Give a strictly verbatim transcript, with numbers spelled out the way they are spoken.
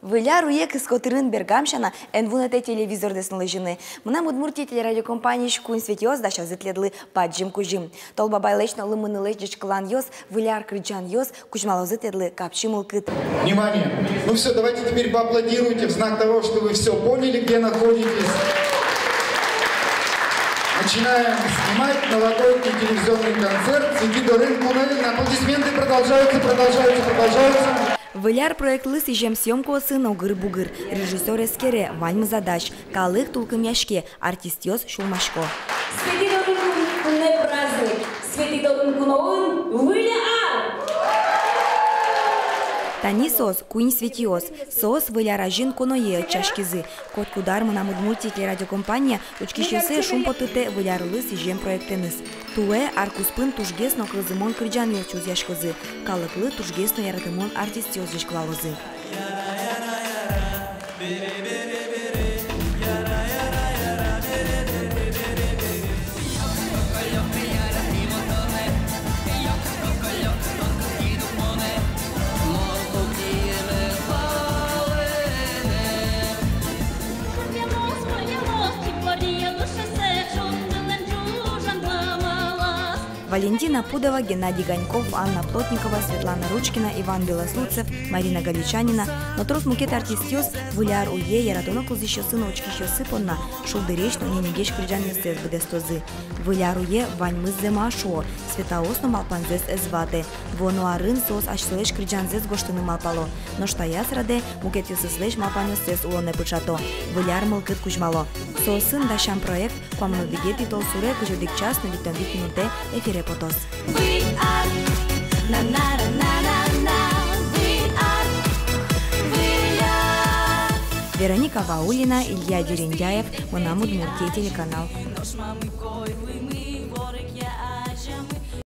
Выль ар уе кыско тырын бергам сяна, эн вунэтэ телевизордэс но лэзьыны. «Мынам Удмуртие» телерадиокомпаниысь куинь светиос дасязы тӥледлы бадӟым кузьым. Тол Бабайлэсь но Лымынылэсь ӟечкыланъёс, Выль ар кырӟанъёс кузьмалозы тӥледлы капчи мылкыд. Внимание! Ну всё, давайте теперь поаплодируйте в знак того, что вы всё поняли, где находитесь. Начинаем снимать новогодний телевизионный концерт «Сӥзьыл дорын куноын». Аплодисменты продолжаются, продолжаются, продолжаются. Выль ар проектлы сӥзем съёмкаосын огыр-бугыр. Режиссёр эскере: ваньмыз дась, калык тулкымъяське, артистъёс сюлмасько. Сӥзьыл дорын куноын праздник, Сӥзьыл дорын куноын Выль ар! Тани соос, куинь светиос. Соос Выль ар азьын куное ӧтчаськизы. Котькуд ар «Мынам Удмуртие» телерадиокомпания учкисьёссэ шумпоттэ Выль арлы сӥзем проектэныз. Туэ ар куспын тужгес но кылзымон кырӟанъёс чузъяськозы, калыклы тужгес но яратымон артистъёс ӟечкылалозы. Валентина Пудова, Геннадий Ганьков, Анна Плотникова, Светлана Ручкина, Иван Белослудцев, Марина Галичанина но трос мукет артистъёс Выль ар уе яратоно кылзӥсьёссы но учкисьёссы понна шулдыресь но ненегесь кырӟанъёссэс быдэстозы. Выль ар уе ваньмыз зэма, шуо, Светаос но малпанзэс ӧз ватэ. Вуоно арын соос асьсэлэсь кырӟанзэс гожтыны малпало. Нош таяз радэ мукетъёсызлэсь малпанъёссэс улонэ пыӵато, Выль ар мылкыд кузьмало. Соосын дасям проект куамын одӥгетӥ толсуре кызь одӥг час но витьтон вить минутэ эфире потоз. Выль ар, на-на-на-на-на-на, Выль ар, Выль ар. Вероника Ваулина, Илья Дерендяев, «Мынам Удмуртие» телеканал.